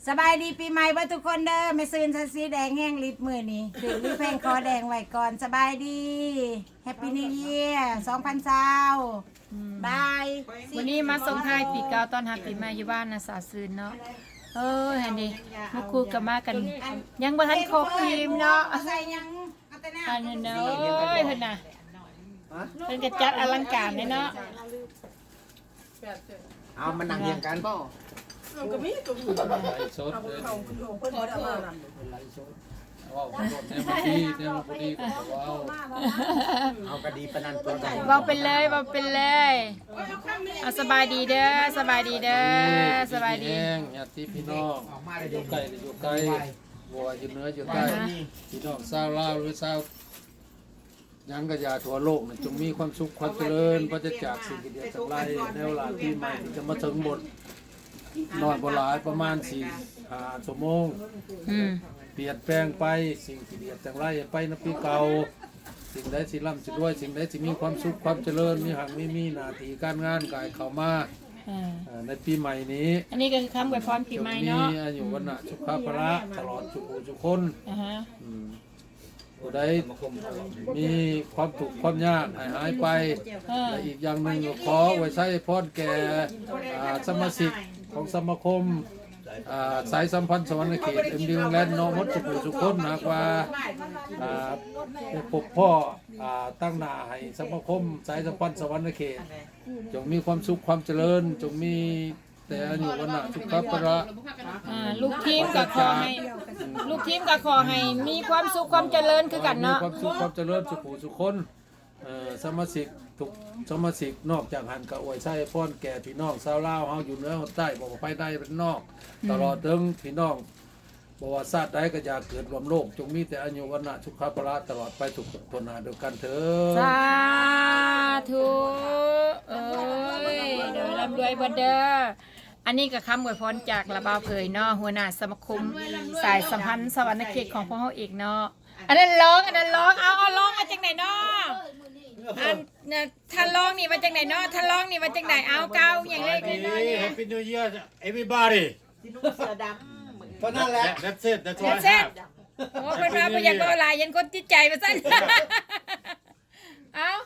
ສະບາຍດີປີໃໝ່ເບິດທຸກຄົນເດີ. ແມ່ຊື່ນ ໃສ່ສີແດງແຮງລິດມື້ນີ້ ຖືກມີແພງຄໍແດງໄວ້ກ່ອນ. ສະບາຍດີ Happy New Year ສອງພັນຊາວ ບາຍ. ມື້ນີ້ມາສົ່ງທ້າຍປີເກົ່າ ຕ້ອນຮັບປີໃໝ່ຢູ່ບ້ານນະ ສາວຊື່ນເນາະ. ເອີ ຫັ້ນເດ ໝູ່ຄູ່ກໍມາກັນ ຍັງບໍ່ທັນຄົບທີມເນາະ. ໃສ່ຫຍັງ? ອັນນັ້ນເນາະ ເອີຍ ເພິ່ນນະ ເພິ່ນກໍຈັດອະລັງການເດ້ເນາະ. ເອົາມານັ່ງຮຽງກັນ. ເອີ ກໍມີຕົວ ໄລຟ໌ສົດເດ້ ເພິ່ນບໍ່ໄດ້ມານຳ. ເວົ້າແນວບໍ່ດີ ແນວບໍ່ດີກໍເວົ້າ. ເອົາກໍດີປານນັ້ນຕົວະ. ເວົ້າໄປເລີຍ ເວົ້າໄປເລີຍ. ເອົາ ສະບາຍດີເດີ ສະບາຍດີເດີ ສະບາຍດີ ດີມີແຮງ ຍາດຕິພີ່ນ້ອງ ຢູ່ໃກ້ ຢູ່ໄກ ບໍ່ວ່າຢູ່ເໜືອຢູ່ໃຕ້ ພີ່ນ້ອງຊາວລາວ ຫຼື ຊາວ ຫຍັງກະຢ່າ ທົ່ວໂລກນີ້ ຈົ່ງມີຄວາມສຸກຄວາມຈະເລີນ ປາສະຈາກສິ່ງທີ່ເລວຈະໄລ. ແນວລາປີໃໝ່ນີ້ຈະມາເຖິງບໍ່ນ້ອຍບໍ່ຫຼາຍ ປະມານສີ່ຫ້າຊົ່ວໂມງ. ອືມ ປ່ຽນແປງໄປ ສິ່ງທີ່ເລວຈະໄລໄປນຳປີເກົ່າ. ສິ່ງໃດທີ່ລ່ຳທີ່ລວຍ ສິ່ງໃດທີ່ມີຄວາມສຸກຄວາມຈະເລີນ ມີຮັ່ງມີມີ ໜ້າທີ່ການງານກະໃຫ້ເຂົ້າມາ ເອີ ໃນປີໃໝ່ນີ້. ອັນນີ້ກໍຄືຄຳອວຍພອນປີໃໝ່ເນາະ ຈົ່ງມີອາຍຸວັນນະສຸຂະພະລະຕະຫຼອດທຸກຜູ້ທຸກຄົນ. ອາຮະ ອືມ ຜູ້ໃດມີຄວາມທຸກຄວາມຍາກໃຫ້ຫາຍໄປ. ເອີ ແລະ ອີກຢ່າງໜຶ່ງກໍຂໍອວຍໄຊພອນແກ່ ອ່າ ສະມາຊິກຂອງສະມາຄົມ ອ່າ ສາຍສຳພັນສະຫວັນນະເຂດ ເອັມ ດີ ໂຮງແລນ ເນາະ ໝົດທຸກຜູ້ທຸກຄົນ. ຫາກວ່າ ອ່າ ໄດ້ພົບພໍ້ ອ່າ ຕາງໜ້າໃຫ້ສະມາຄົມສາຍສຳພັນສະຫວັນນະເຂດ ຈົ່ງມີຄວາມສຸກຄວາມຈະເລີນ ຈົ່ງມີ ແຕ່ອາຍຸວັນນະສຸຂະພະລະ. ອ່າ ລູກທີມກໍຂໍໃຫ້ ລູກທີມກໍຂໍໃຫ້ມີຄວາມສຸກຄວາມຈະເລີນຄືກັນເນາະ ມີຄວາມສຸກຄວາມຈະເລີນສຸຂູສຸຄົນ. ເອີ ສະມາຊິກທຸກສະມາຊິກ ນອກຈາກຫັ້ນກໍອວຍໄຊພອນແກ່ພີ່ນ້ອງຊາວລາວເຮົາຢູ່ເໜືອໃຕ້ ບໍ່ວ່າພາຍໃນພາຍນອກ ອືມ ຕະຫຼອດເຖິງພີ່ນ້ອງ ບໍ່ວ່າຊາດໃດກໍຢ່າເກີດຮ່ວມໂລກ ຈົ່ງມີແຕ່ອາຍຸວັນນະສຸຂະພະລະຕະຫຼອດໄປທຸກຄົນໜ້າດຽວກັນເທີ້ນ. ສາທຸ ເອີຍ ໂດຍ ລ່ຳລວຍເບິດເດີ. ອັນນີ້ກໍຄຳອວຍພອນຈາກລະບ່າວເຜີຍເນາະ ຫົວໜ້າສະມາຄົມສາຍສຳພັນສະຫວັນນະເຂດຂອງພວກເຮົາເອງເນາະ. ອັນນັ້ນຮ້ອງ ອັນນັ້ນຮ້ອງ ເອົາ ເອົາ ຮ້ອງວ່າຈັ່ງໃດເນາະ? ອັນ ທ່ານຮ້ອງນີ້ວ່າຈັ່ງໃດເນາະ? ທ່ານຮ້ອງນີ້ວ່າຈັ່ງໃດ? ເອົາ ກ່າວຫຍັງເລັກໆນ້ອຍໆແດ່. Happy New Year everybody. ຊິນຸ່ງເສື້ອດຳ ເທົ່ານັ້ນແຫຼະ. That- that's it. That's all I have. ໂອ້ ເພິ່ນວ່າບໍ່ຢາກເວົ້າຫຼາຍ ຢ້ານຄົນຕິດໃຈວ່າຊັ້ນ. ເອົາ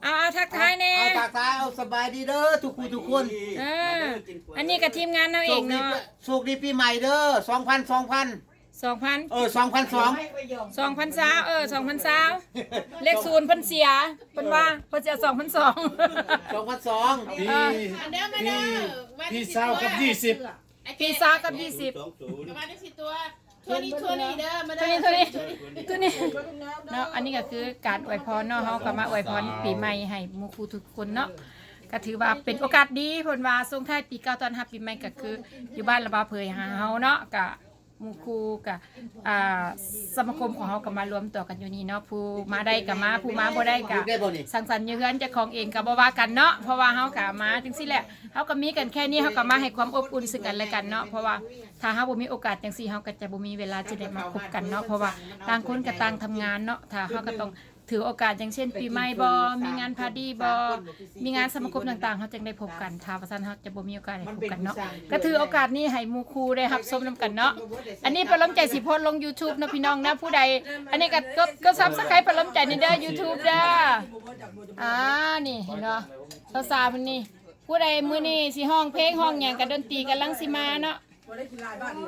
ເອົາ ເອົາ ທັກທາຍແດ່. ເອົາ ທັກທາຍ ເອົາ ສະບາຍດີເດີທຸກຜູ້ທຸກຄົນ. ເອີ ອັນນີ້ກໍທີມງານເຮົາເອງເນາະ. ໂຊກດີ ໂຊກດີປີໃໝ່ເດີ ສອງພັນ ສອງພັນ ສອງພັນ ເອີ ສອງພັນສອງ ສອງພັນຊາວ ເອີ ສອງພັນຊາວ ເລກສູນເພິ່ນເສຍ ເພິ່ນວ່າເພິ່ນຊິເອົາສອງພັນສອງ ສອງພັນສອງ ປີ ເອີ ປີ ປີຊາວກັບຍີ່ສິບ ປີຊາວກັບຍີ່ສິບ ປະມານຈັ່ງຊີ້ຕົວະ. ໂທນີ້ ໂທນີ້ເດີ ມາເດີ ໂທນີ້ ໂທນີ້ ໂທນີ້ເນາະ. ອັນນີ້ກໍຄືການອວຍພອນເນາະ ເຮົາກໍມາອວຍພອນປີໃໝ່ໃຫ້ໝູ່ຄູ່ທຸກຄົນເນາະ. ກໍຖືວ່າເປັນໂອກາດດີ ເພິ່ນວ່າສົ່ງທ້າຍປີເກົ່າຕ້ອນຮັບປີໃໝ່ ກໍຄືຢູ່ບ້ານລະບ່າວເຜີຍຫາເຮົາເນາະ ກະໝູ່ຄູ່ກະ ອ່າ ສະມາຄົມຂອງເຮົາກໍມາລວມຕົວກັນຢູ່ນີ້ເນາະ. ຜູ້ມາໄດ້ກໍມາ ຜູ້ມາບໍ່ໄດ້ກໍສັງສັນຢູ່ເຮືອນເຈົ້າຂອງເອງກໍບໍ່ວ່າກັນເນາະ ເພາະວ່າເຮົາກໍມາຈັ່ງຊີ້ແຫຼະ. ເຮົາກໍມີກັນແຄ່ນີ້ ເຮົາກໍມາໃຫ້ຄວາມອົບອຸ່ນຊຶ່ງກັນແລະກັນເນາະ ເພາະວ່າຖ້າເຮົາບໍ່ມີໂອກາດຈັ່ງຊີ້ ເຮົາກໍຈະບໍ່ມີເວລາຈະໄດ້ມາພົບກັນເນາະ ເພາະວ່າຕ່າງຄົນກໍຕ່າງທຳງານເນາະ. ຖ້າເຮົາກໍຕ້ອງຖືໂອກາດ ຢ່າງເຊັ່ນປີໃໝ່ບໍ ມີງານປາຕີ້ບໍ ມີງານສະມາຄົມຕ່າງໆ ເຮົາຈຶ່ງໄດ້ພົບກັນ ຖ້າບໍ່ຊັ້ນເຮົາຈະບໍ່ມີໂອກາດໄດ້ພົບກັນເນາະ. ກໍຖືໂອກາດນີ້ໃຫ້ໝູ່ຄູ່ໄດ້ຮັບຊົມນຳກັນເນາະ. ອັນນີ້ປາລົມໃຈຊິໂພສລົງຢູທູບເນາະພີ່ນ້ອງເນາະ ຜູ້ໃດ ອັນນີ້ກໍກົດ ກົດຊັບສະໄຄຣບປາລົມໃຈນີ້ເດີ ຢູທູບເດີ. ອ່າ ນີ້ເຫັນບໍ່ ສາວໆເພິ່ນນີ້ ຜູ້ໃດມື້ນີ້ຊິຮ້ອງເພງຮ້ອງຫຍັງ ກະດົນຕີກຳລັງຊິມາເນາະ. ບໍ່ໄດ້ກິນຫຼາຍບາດເດ.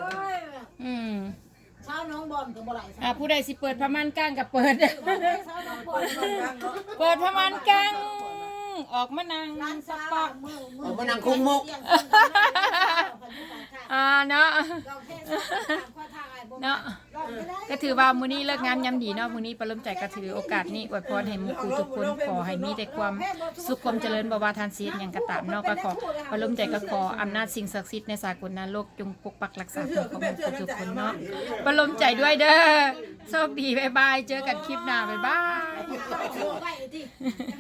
ອືມ ຊາວໜອງບອນກໍບໍ່ຫຼາຍ ອ່າ ຜູ້ໃດຊິເປີດຜ້າມ່ານກ້າງກໍເປີດ ຊາວໜອງບອນ ເປີດຜ້າມ່ານກ້າງ ອອກມານັ່ງ ສະປອກ ອອກມານັ່ງຄຸກມຸກ ອ່າ ເນາະ ເນາະ. ກໍຖືວ່າມື້ນີ້ເລີກງາມຍາມດີເນາະ ມື້ນີ້ປາລົມໃຈກໍຖືໂອກາດນີ້ອວຍພອນໃຫ້ໝູ່ຄູ່ທຸກຄົນ ຂໍໃຫ້ມີແຕ່ຄວາມສຸກຄວາມຈະເລີນ ບໍ່ວ່າທ່ານຊິເຮັດຫຍັງກໍຕາມເນາະ. ກໍຂໍ ປາລົມໃຈກໍຂໍອຳນາດສິ່ງສັກສິດໃນສາກົນນະໂລກ ຈົ່ງປົກປັກຮັກສາຄຸ້ມຄອງທຸກໆຄົນເນາະ. ປາລົມໃຈດ້ວຍເດີ ໂຊກດີ ບາຍບາຍ ເຈີກັນຄລິບໜ້າ ບາຍບາຍ.